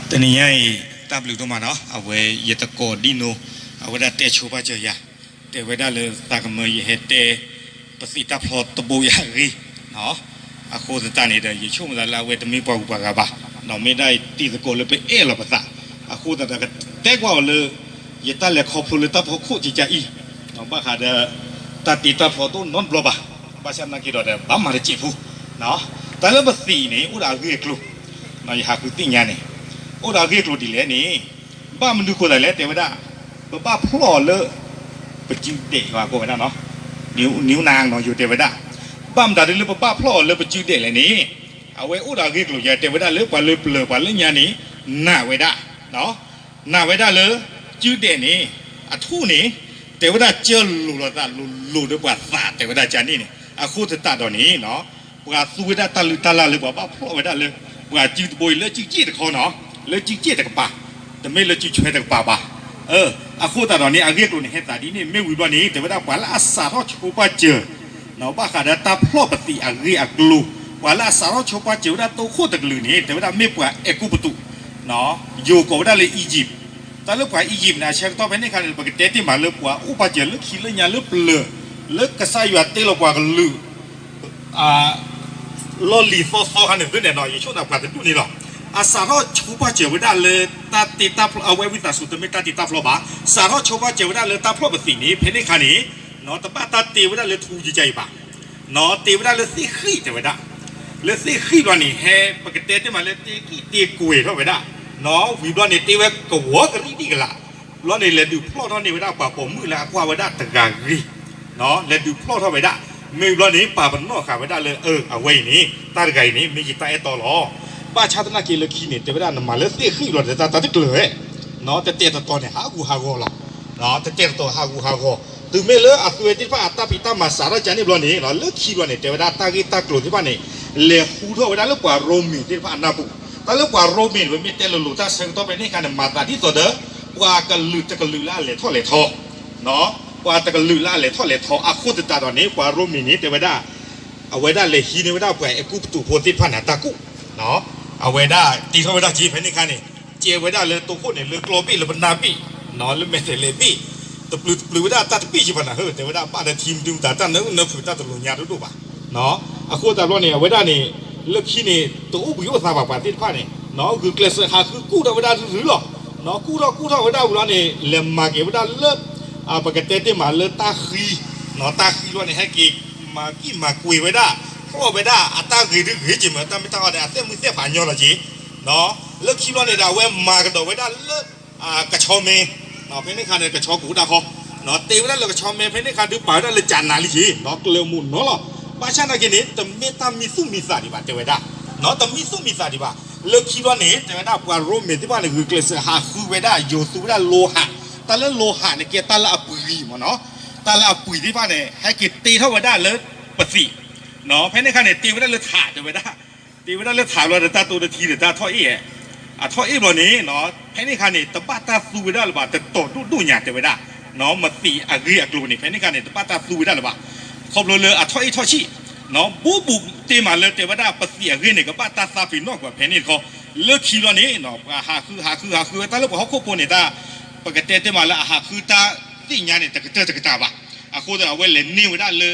တနံၤညါအံၤ တၢ်ဘျုးဒိၣ်မးနီၤ, အဝဲယသကိးဒံနိ အဝဲဒၣ်တဲဆိပာ်စၢၤယၤ, တဲဝဲဒၣ်လၢသးကမၢယဟဲတဲ ပသံးတၢ်ဖျီတဘိယၤအဂ့ၢ်, အဃိသတးန့ၣ်ဒီး ယဆိကမိၣ်သးလၢအဝဲတမ့ၢ်ပှၤဂုၤပှၤဂၤဘၣ်, ဒီးမ့ၢ်ဒၣ်တံၤသကိးလၢပအဲၣ်လီၤပသး, အဃိသတးဒီးကတဲကွၢ်အီၤလၢ ယတၢ်လဲၤခီဖျိလၢတၢ်ဖီခိၣ်ကကါအံၤ, ဘၣ်ဃးဒီး တၢ်တ့တၢ်ဖျီတအိၣ်နီတဘျီဘၣ်, ဘၣ်ဆၣ်သနာ်က့ဒီး ဘၣ်မၤတစဲးဖိ, တၢ်လၢပသံးန့ၣ် အိၣ်ဒီးအဂ့ၢ်အကျိၤ, ယဟးဃုသ့ၣ်ညါန့ၣ်, အိၣ်ဒီးအဂ့ၢ်အကျိၤဒ်လဲၣ်န့ၣ်, ဘၣ်မနုၤဃိသးလဲၣ် တဲဝဲဒၣ်, ပဘၣ်ဖျီၣ်အီၤလၢ ပစုဒဲး ပှၤကိးဝဲဒၣ်နီၤ, နံၤနၤနီၤ ယိၤတဲဝဲဒၣ်, ဘၣ်မတၤဒ်လၢပဘၣ်ဖျီၣ်အီၤလၢပစုဒဲးလဲၣ်န့ၣ်, အဝဲအိၣ်ဒီးအဂ့ၢ်အကျိၤယၤ တဲဝဲဒၣ်လၢပှၤလၢပျၢၤပှၤလၢညါန့ၣ် နာ်ဝဲဒၣ် နာ်ဝဲဒၣ်လၢ စုဒဲးန့ၣ် အထူၣ်န့ၣ် တဲဝဲဒၣ်ကၢလိာ်လိာ်သးလိၤလိၤဒီးပှၤသး တဲဝဲဒၣ်ကန့ၣ်န့ၣ် အဃိသတးဒီးန့ၣ် ပှၤသူဝဲဒၣ်တၢ်လုၢ်တၢ်လၢ်လၢပှၤဘၣ်ဖျီၣ်ဝဲဒၣ်လၢ ပှၤစုတဘိအံၤလၢစုစ့ၣ်တခီနီၤ, လၢစုစ့ၣ်တကပၤ, တမ့ၢ်လၢစုဆွဲတကပၤဘၣ်. အဃိသတးဒီးန့ၣ် အဂ့ၢ်အကျိၤန့ၣ် ဟဲသးဒ်န့ၣ် မ့ၢ်ဝံၤဘျီန့ၣ် တဲဝဲဒၣ်ပှၤလၢအစးထီၣ်ဆိပာ်စၢၤ ဘၣ်ဃးဒီးတၢ်ဖျီၣ်ပသံးအဂ့ၢ်အကျိၤ, ပှၤလၢအစးထီၣ်ဆိပာ်စၢၤဝဲဒၣ်တိခိၣ်တကလုာ်န့ၣ် တဲဝဲဒၣ်မ့ၢ်ပှၤအဲၤကူပတူး, ယိၤကိးဝဲဒၣ်လၢ Egypt, တၢ်လၢပှၤ Egypt န့ၣ် အဆၢကတီၢ်ဖဲန့ၣ်အခါန့ၣ် ပကတဲတ့ၢ်မးလၢပှၤအိၣ်ပာ်စၢၤလၢခံလၢညါလၢပျၢၤ, လၢကစၢ်ယွၤတ့လီၤပှၤကလုာ် လီၢ်လံၤသီသီခါန့ၣ်သ့န့ၣ်နီၤ ယဆိကမိၣ်သးတဒူၣ်န့ၣ်လီၤ. အစးထီၣ်ဆိပာ်စၢၤဝဲဒၣ်လၢတၢ်တ့တၢ်ဖျီၣ် အဝဲဝံသးစူၤတမ့ၢ်တၢ်တ့တၢ်ဖျီၣ်ဘၣ်, စးထီၣ်ဆိပာ်စၢၤဝဲဒၣ်လၢတၢ်ဖျီၣ်ပသံးန့ၣ် ဖဲန့ၣ်အခါန့ၣ် တဘၣ်တၢ်တ့ဝဲဒၣ်လၢထူကကါအံၤဘၣ်, တ့ဝဲဒၣ်လၢသ့ၣ်ဃံၣ်တဲဝဲဒၣ်, လၢသ့ၣ်ဃံၣ်ဘျီန့ၣ် ဟဲပကတဲတ့ၢ်မးလၢတ့ကံၣ်တ့ကွဲၤထီၣ်ဝဲဒၣ်, ဝံၤဘျီန့ၣ် တ့ဝဲကဝီၤကရံၣ်ဒံၣ်ကလာ်, ဘျီန့ၣ် လဲၤဒုးဖျီၣ်ထီၣ်န့ၢ်ဝဲဒၣ်ပှၤပိာ်မုၣ်လၢအကွၢ်ဝဲဒၣ်တဂၤဂ့ၤ လဲၤဒုးဖျီၣ်ထီၣ်ဝဲဒၣ်, မ့ၢ်ဘျီန့ၣ် ပာ်ပနီၣ်ဃာ်ဝဲဒၣ်လၢ အဝဲအံၤန့ၣ် တၢ်တဂၤအံၤန့ၣ် မ့ၢ်ယတၢ်အဲၣ်တီလီၤ. ဘၣ်ဆၣ်သနာ်က့လၢခံန့ၣ် တဲဝဲဒၣ်နမၤလၢသ့ၣ်ဃံၣ်လီၤ တၢ်တၢ်တကျၢၤဝဲ, တတဲာ်တတီၤန့ၣ် ဟးဂူာ်ဟးဂီၤလီၤ. တတဲာ်တတီၤဟးဂူာ်ဟးဂီၤ, တုၤမ့ၢ်လၢအသုဝဲသ့ၣ်တဖၣ်အတၢ်ဖံးတၢ်မၤစးထီၣ်ကန့ၣ်ဘျီန့ၣ် လၢခံဘျီန့ၣ် တဲဝဲဒၣ်တၢ်ဂ့ၢ်တၢ်ကျိၤသ့ၣ်တဖၣ်န့ၣ် လဲၤဟူထီၣ်ဝဲဒၣ်လၢပှၤရိမ့ၤသ့ၣ်တဖၣ်အနၢ်ပူၤ, တၢ်လၢပှၤရိမ့ၤန့ၣ် ပမ့ၢ်တဲလိၤလိၤတၢ်ဆၢကတီၢ်ဖဲန့ၣ်အခါန့ၣ် မၤသးဒ်သိးဒီး ပှၤကလုာ်တကလုာ်လၢအလဲၤထီၣ်လဲၤထီ ပှၤတကလုာ်လၢအလဲၤထီၣ်လဲၤထီ အဃိသတးဒီးန့ၣ် ပှၤရိမ့ၤန့ၣ် တဲဝဲဒၣ် အဝဲဒၣ်လဲၤဟံးန့ၢ်ဝဲဒၣ်ပှၤအဲၤကူပတူးဖိသ့ၣ်တဖၣ်န့ၣ် အတၢ်ကူၣ်, အဝဲဒၣ်တ့ထီၣ်ဝဲဒၣ်က့ၤဖဲန့ၣ်အခါန့ၣ် ကဲဝဲဒၣ်လၢတိခိၣ်န့ၣ် လၢကျီဘ့ၣ်လၢပနၢ်ဘ့ၣ် လၢမဲာ်တဲၤလဲၤဘ့ၣ်, တပျုာ်တပျုာ်ဝဲဒၣ်တၢ်တဘ့ၣ်ယဘၣ်နၤဧၢ တဲဝဲဒၣ် ဘၣ်ဒီးထံမနုၤမတၤ တၢ်နၢနၢဖုးတၢ်တလိၤညါဒိၣ်ဒိၣ်ဘၣ်. အဃိသတးဘျီန့ၣ် အဝဲဒၣ်န့ၣ် လၢခံန့ၣ် တအိၣ်ဘှံးအိၣ်သါဘၣ်ပှၤသ့ၣ်တဖၣ်န့ၣ် ဂုာ်ကျဲးစၢးဟးဃုကူၣ်ထီၣ်ဝဲဒၣ်ရုရုလီၤ. ကူၣ်ထီၣ်ကူၣ်ထီၣ်ဝဲဒၣ်ဝံၤလီၤန့ၣ် လဲၤမၤက့ၤဝဲဒၣ်လၢ ပကတဲတ့ၢ်မးလၢတၢ်ဃံ, တၢ်ဃံလီၤန့ၣ် ဟဲက့ၤမၤကံၣ်မၤကွံာ်ဝဲဒၣ်, ဖျီၣ်ဝဲဒၣ်အတၢ်ဂ့ၤဒုဂ့ၤက့ၤမး တၢ်မ့ၢ်တၢ်အီၤန့ၣ် အသ့ၣ်မုၢ်သ့ၣ်ဖးညီလီၤက့ၤ လၢခံဘျီန့ၣ်ဒီး အဝဲမၤကဒီးဝဲဒၣ်လၢ ကဆီမဲ, ဖဲန့ၣ်အခါန့ၣ် ကဆီကိးဒၣ်ဃီ, တ့ဝဲဒၣ်လၢကဆီမဲ ဖဲန့ၣ်အခါဒုးပာ်ဝဲဒၣ်လၢကၠးနၤလံက့ၤ ကျၢၤမုၢ်နီၤလီၤ. ဘၣ်ဆၣ်သနာ်က့န့ၣ် တမ့ၢ်တၢ်မံသူၣ်မံသးဒံးဘၣ် တဲဝဲဒၣ်, တမံသူၣ်မံသးဒံးဘၣ်. လၢခံဘျီန့ၣ် တဲဝဲဒၣ်ပှၤရိမ့ၤသ့ၣ်တဖၣ်န့ၣ် ဂုာ်ကျဲးစၢးဟးဃုဝဲဒၣ် ယိၤသူဝဲဒၣ်လိဟး, တၢ်လၢလိဟးန့ၣ်ကဲတၢ်လၢအပှံၤမးနီၤ, တၢ်လၢအပှံၤသ့ၣ်တဖၣ်န့ၣ် ဟဲက့ၤတ့ထီၣ်ဝဲဒၣ်လၢပသံး ဖဲန့ၣ်အခါန့ၣ် တ့ဝဲဒၣ်လၢထး တဲဝဲဒၣ်, တ့ဝဲဒၣ်လၢထးဘျီဒီး တၢ်တိၢ်တထံဒီးတၢ်ထီၣ်အ့ၣ်, အထီၣ်အ့ၣ်ဘျီန့ၣ် ဖဲန့ၣ်အခါန့ၣ် တဘၣ်တၢ်သူဝဲဒၣ်လၢၤဘၣ် တတီၤဒိၣ်ဒိၣ်ညါ တဲဝဲဒၣ်, မသံးအဂ့ၢ်အကျိၤန့ၣ် ဖဲန့ၣ်အခါန့ၣ် တဘၣ်တၢ်သူဝဲဒၣ်လၢၤဘၣ်. ခီဖျိလၢအထီၣ်အ့ၣ်ထီၣ်ဆံး, ဘူးဘူးတ့ၢ်မးလၢတဲဝဲဒၣ်ပသံးအဂ့ၢ်န့ၣ် ကဘၣ်တၢ်သးပ့ၤနီၣ်ကွၢ်ဖဲန့ၣ်တခီ, လၢခံဘျီန့ၣ် ပှၤဟးဃုဟးဃုဟးဃုဝဲတၢ်လၢပှၤဟီၣ်ခိၣ်ဖိန့ၣ် တၢ် ပကတဲတ့ၢ်မးလၢအဟးဃုတၢ်သ့ၣ်ညါန့ၣ် တကတၢၢ်တကတၢၢ်ဘၣ်. အဃိသတးဒီး အဝဲလဲၤန့ၢ်ဝဲဒၣ်လၢ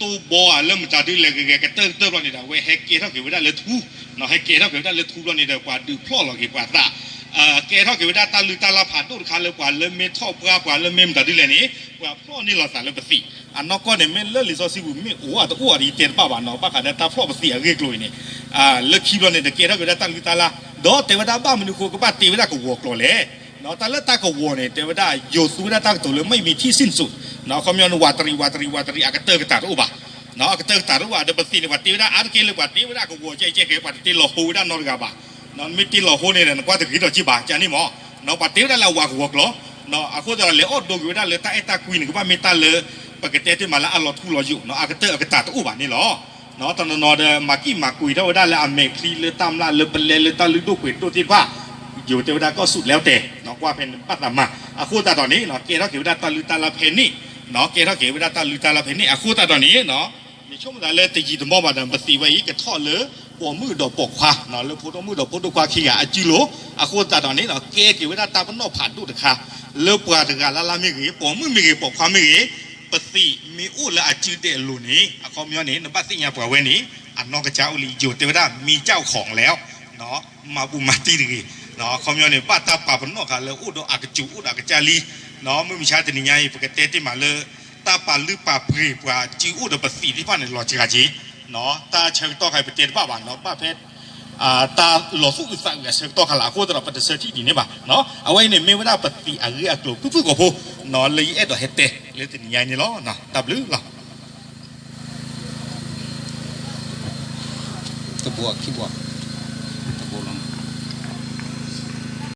တိၢ်ဘီဧါ လၢမတၤဒုးလဲၤဂဲၤဂဲၤကတၢၢ်ကတၢၢ်ဘျီန့ၣ်ဒီး အဝဲဟဲကဲထီၣ်က့ၤဝဲဒၣ်လၢထူ, ဟဲကဲထီၣ်က့ၤဝဲဒၣ်လၢထူဘျီန့ၣ်ဒီး ပှၤဒုးဖျီၣ်လီၤက့ၤပှၤသး, ကဲထီၣ်က့ၤဝဲဒၣ်တၢ်လုၢ်တၢ်လၢ်ဖးဒိၣ်တခါလၢပှၤလၢမ့ၢ်ထီၣ်ပှၢ် ပှၤလၢမ့ၢ်မတၤဒုးလဲၣ်န့ၣ် ပှၤဖျီၣ်န့ၢ်လီၤသးလၢပသံး. အနီၢ်ကီၢ်န့ၣ် မ့ၢ်လၢလံာ်စီဆှံပူၤမ့ၢ်အိၣ်အတအိၣ်အံၤ ယတဲတဘၣ်ဘၣ်နီၤ, ဘၣ်ဃးဒီးတၢ်ဖျီၣ်ပသံးအဂ့ၢ်အကျိၤအံၤန့ၣ် လၢခံဘျီန့ၣ် တကဲထီၣ်က့ၤဝဲဒၣ်တၢ်လုၢ်တၢ်လၢ်, ဒီးတဲဝဲဒၣ်ဘၣ်မနုၤဃိကဘၣ်တ့ဝဲဒၣ်ကဝီၤကျိာ်လဲၣ်. တၢ်လၢတၢ်ကဝီၤန့ၣ် တဲဝဲဒၣ် ယိၤသူဝဲဒၣ်တၢ်ကတိၤလၢ ไม่มีที่สิ้นสุด, ခီပညီန့ၣ် ဝးတရံးဝးတရံးဝးတရံး အကတၢၢ်ကတၢၢ်တအိၣ်ဘၣ်, အကတၢၢ်ကတၢၢ်တအိၣ်ဘၣ်. ဒီးပသံးန့ၣ် ပှၤတ့ဝဲဒၣ်အါတက့ၢ်လၢပှၤတ့ဝဲဒၣ်ကဝီၤကဲကဲကဲ ပှၤတတ့လီၤဟိဝဲဒၣ်နီတဂၤဘၣ်. နမ့ၢ်တ့လီၤဟိန့ၣ် နကွၢ်တဂ့ၤထီၣ်က့ဘၣ် ကန့ၣ်မး, ပှၤတ့ဝဲဒၣ်လၢအဝးကဝီၤကျိာ်, အဃိသတးဒီး လဲၤအိၣ်ဒိက့ၤဝဲဒၣ်လၢတၢ်အဲၣ်တၢ်ကွံန့ၣ် ကဘၣ်မ့ၢ်တၢ်လၢ ပကတဲတ့ၢ်မးလၢအလီၤထူလီၤယိာ် အကတၢၢ်အကတၢၢ်တအိၣ်ဘၣ်န့ၣ်လီၤ. တနီၤနီၤဒီး မၤကံၣ်မၤကွံာ်ထီၣ်ဝဲဒၣ်လၢအမဲာ်ချံ လၢတၢ်မျၢ် လၢပလဲ လၢတၢ်လုၢ်ဒိၣ်ပှ့ၤဒိၣ်သ့ၣ်တဖၣ်, ယိၤတဲဝဲဒၣ်ကီၢ်ဆူၣ်လဲဝ်တဲ, ကွၢ်ဖဲန့ၣ်ဘၣ်သးမၤ, အဃိသတးဒီးန့ၣ် ကဲထီၣ်က့ၤဝဲဒၣ်တၢ်လုၢ်တၢ်လၢ်ဖဲန့ၣ်, ကဲထီၣ်က့ၤဝဲဒၣ်တၢ်လုၢ်တၢ်လၢ်ဖဲန့ၣ် အဃိသတးဒီးန့ၣ် ယဆိကမိၣ်သးလၢတယံာ်တမီၢ်ဘၣ်ဒီး ပသံးဝဲအံၤ ကထီၣ်လၢ ပိာ်မုၣ်ဒီးပိာ်ခွါ လၢဖိဒိၣ်မုၣ်ဒီးဖိဒိၣ်ခွါခံဂၤအစုလိၤ အဃိသတးဒီးန့ၣ် ကဲက့ၤဝဲဒၣ်တၢ်ပနီၣ်ဖးဒိၣ်တခါ လၢပှၤတဂၤလၢ်လၢ်မ့ၢ်ဂ့ၤ ပိာ်မုၣ်မ့ၢ်ဂ့ၤ ပိာ်ခွါမ့ၢ်ဂ့ၤ ပသံးမ့ၢ်အိၣ်လၢအစုဒဲးအလိၤန့ၣ် အခီပညီန့ၣ် နဘၣ်သ့ၣ်ညါပှၤဝဲန့ၣ် အနီၢ်ကစၢ်အိၣ်လံ ယိၤတဲဝဲဒၣ် မ့ၢ်ကၠီၣ်ခီလဲၣ် မၤဘူၣ်မၤတံၢ်တဂ့ၤ အခီပညီန့ၣ် ဘၣ်တၢ်ပာ်ပနီၣ်ဃာ်လၢအိၣ်ဒီးအကစူၤအိၣ်ဒီးအကစၢ်လံ မုၢ်မဆါတနံၤညါအံၤ ပကတဲတ့ၢ်မးလၢ တၢ်ပာ်လုၢ်ပာ်ပှ့ၤပှၤစုအိၣ်ဒီးပသံးသ့ၣ်တဖၣ်န့ၣ် လီၤစှၤက့ၤ တၢ်ဆၢကတီၢ်ခါအံၤပတဲတဘၣ်ဘၣ်နီၤ ဘၣ်ဖဲ တၢ်လီၤသူၣ်အုးသးအုးအဆၢကတီၢ်ခါလၢအဃိသတးဒီး ပတဆၢထံၣ်ဒ်န့ၣ်ဘၣ်နီၤ အဝဲအံၤန့ၣ် မ့ၢ်ဝဲဒၣ်ပသံးအဂ့ၢ်အကျိၤဖုၣ်ဖုၣ်ကိာ်ဖိနီၤ လၢယအဲၣ်ဒိးဟဲတဲလၢတနံၤညါအံၤန့ၣ်လီၤ. တၢ်ဘျုးလီၤ. တဘိခံဘိ